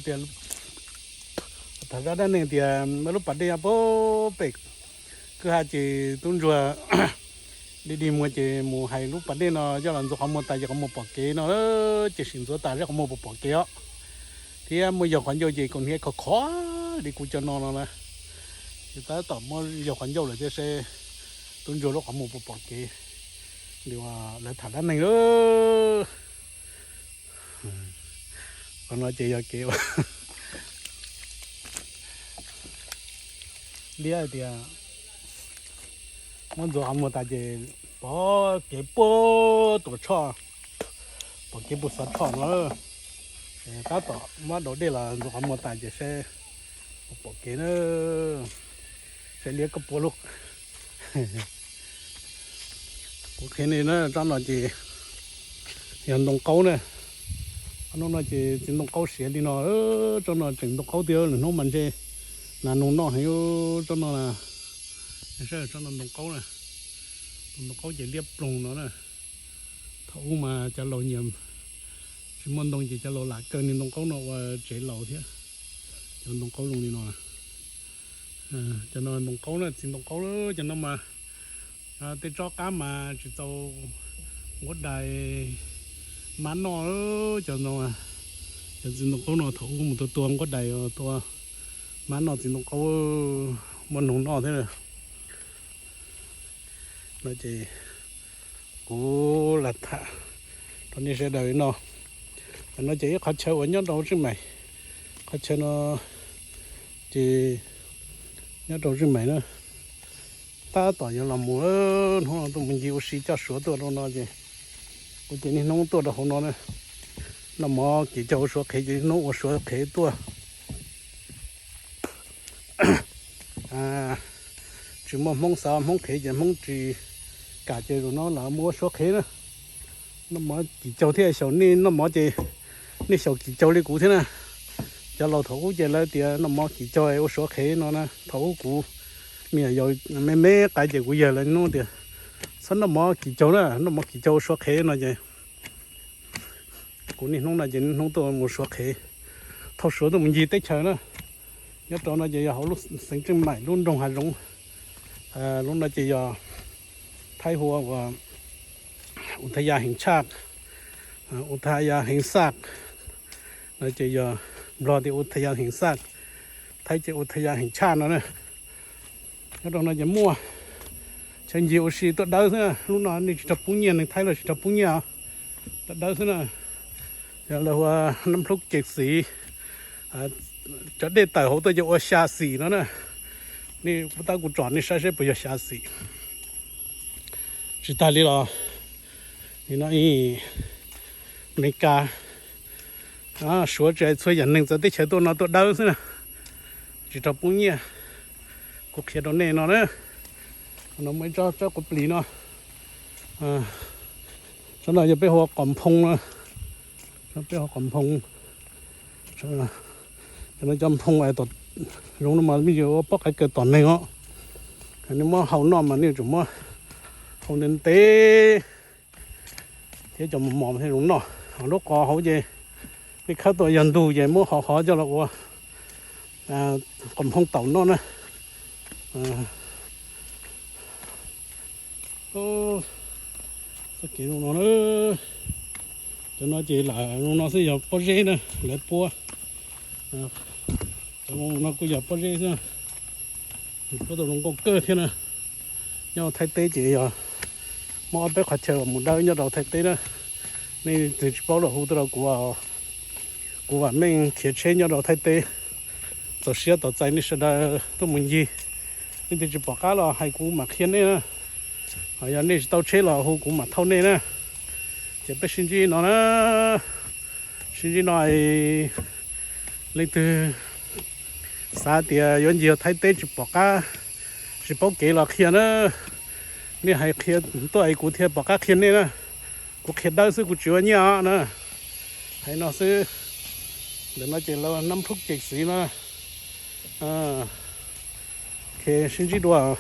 Tias, tham zaj dab neeg tias lub pas dej nyob puag pem kwj ha ces tub ntsuag dig dig muag ces mus hais lub pas dej no coj los ntxuav qhov muag tas ces qhov muag pom kev no, ces sim ntxuav tas seb qhov muag puas pom kev os. Thiab muaj yaug qhov ncauj ces kaus hniav khov khov li kuv cov no no na. Ces tab tom muab yaug qhov ncauj lawm thiab seb tub ntsuag lub qhov muag puas pom kev. Lawv tham dab neeg lawm. Qhov no ces yog kev ua liab hais tias muab ntxuav qhov muag tas ces pom kev puag tuam tshoj, pom kev puag xov tshoj no. Tab tom muab daus dej los ntxuav qhov muag tas ces seb puas pom kev na. Seb liab koj puab lub. Kuv qhia nej na, tsob no ces yog ntoo qaub na. Ob hnub no ces txiv ntoo qaub siav li no, tsob no tseem ntoo qaub tiag, lwm hnub mas ntshe nas noog noj heev tsob no na. Saib tsob no ntoo qaub na, tus ntoo qaub ces liab ploog no na. Thaum ub mas cov laus nyiam tsis muaj ntoo ces cov laus lam kaw niag ntoo qaub no ua tsev laus thiab. Cov ntoo qaub zoo li no, cov no ntoo qaub na, txiv ntoo qaub, cov no mas tej tsob qab mas tsis tau nquab dais mab noj. Cov no, cov txiv ntoo qaub no thaum ub mus tua tua nquab dais tua mab noj txiv ntoo qaub, muaj noog noj thiab. No ces kuv lam tham rau nej sawv daws no. Tam no ces ib qhov chaw uas nyob rau Zeej Maim, qhov chaw no ces nyob rau Zeej Maim na. Tab tom yuav los mus, hnub no tuaj mus ncig ua si coj suav tuaj rau no ces kuv ces niaj hnub tuaj rau hauv no na. Noj mov kim caug ua suav qhev ces niaj hnub ua suav qhev tuaj. Tsis muaj Hmoob xav Hmoob qhev ces Hmoob tsis kam ces zaum no lawv mus ua suav qhev na. Noj mov kim caug thiab xyaum nej noj mov ces nej xyaum kim caug li kuv thiab na. Cov laus thaum ub ces lawv tias noj mov kim caug ua suav qhev no na. Thaum ub kuv me nyuam yaus me me qaib ces kuv yawg lawv hnub tias txhob noj mov kim caug na, noj mov kim caug ua suav qhev no ces kuv niaj hnub no ces niaj hnub tuaj mus suav qhev, thauj suav tuaj mus ncig teb chaws na. Nyob rau no ces yog hauv lub xeev Zeej Maim lub nroog hav zoov. Lub no ces yog Thaib hu ua Uthaya Heev Tshaj, Uthaya Heev Xaj. No ces yog Nplog tias Uthaya Heev Xaj, Thaib ces Uthaya Heev Tshaj no na. Nyob rau no ces muaj chaw ncig ua si tuaj dawb xwb na. Lub no nej tsis raug poob nyiaj, neeg Thaib los tsis raug poob nyiaj, tuaj dawb xwb na. Yog lawv hu ua Nab Plhub Ces Xiv, cov dej tawm hauv tuaj ces ua Xya Xim no na. Nej pub tab kuv tsom nej saib seb puas yog Xya Xim. Tsis tag li los, nim no Amelikas, Suav tsis hais txhua yam neeg txawv teb chaws tuaj no tuaj dawb xwb na, tsis raug poob nyiaj. Kuv qhia rau nej no na, no muaj ib tsob tsob quav plis no, tsob no yog peb hu ua qos nphoo no, peb hu ua qos nphoo. Cov no cov nphoo es tom zoov no mas me ntsis ua pob qaib kaw tom neeg os. Nej muab hau noj mas nej tsum muab hau ntev ntev thiab cov mos mos thiaj zoo noj. Ho lub qos hauv ces nej khawb tuaj yog ntug ces muab hov hov coj los ua qos nphoo taum noj na. Txoj kev zoo no, cov no ces lam zoo no xwb yog pob zeb na, lawv puab. Cov no kuj yog pob zeb xwb, puab tau zoo nkauj kawg thiab na. Nyob Thaib teb ces yog muaj ob peb qhov chaw uas mus dawb nyob rau Thaib teb na. Nej leej twg tsis paub los hu tuaj rau kuv, kuv vam meej khiav tsheb nyob rau Thaib teb. Txaus siab tos txais nej sawv daws tuaj mus ncig. Leej twg tsis pom qab los hais kuv mam qhia nej na. Ho yog nej tsis tau tsheb los hu kuv mam thauj nej na. Ces peb sib ntsib no na, sib ntsib no. Leej twg xav tias yuav ncig Thaib teb tsis pom qab, tsis paub kev los qhia na, nej hais qhia tuaj es kuv thiaj pom qab qhia nej na. Kuv qhia dawb xwb kuv tsis ua nyiaj os na. Hais no xwb. Ntawm no ces lawv Nab Plhub Ces Xiv no. Sib ntsib dua.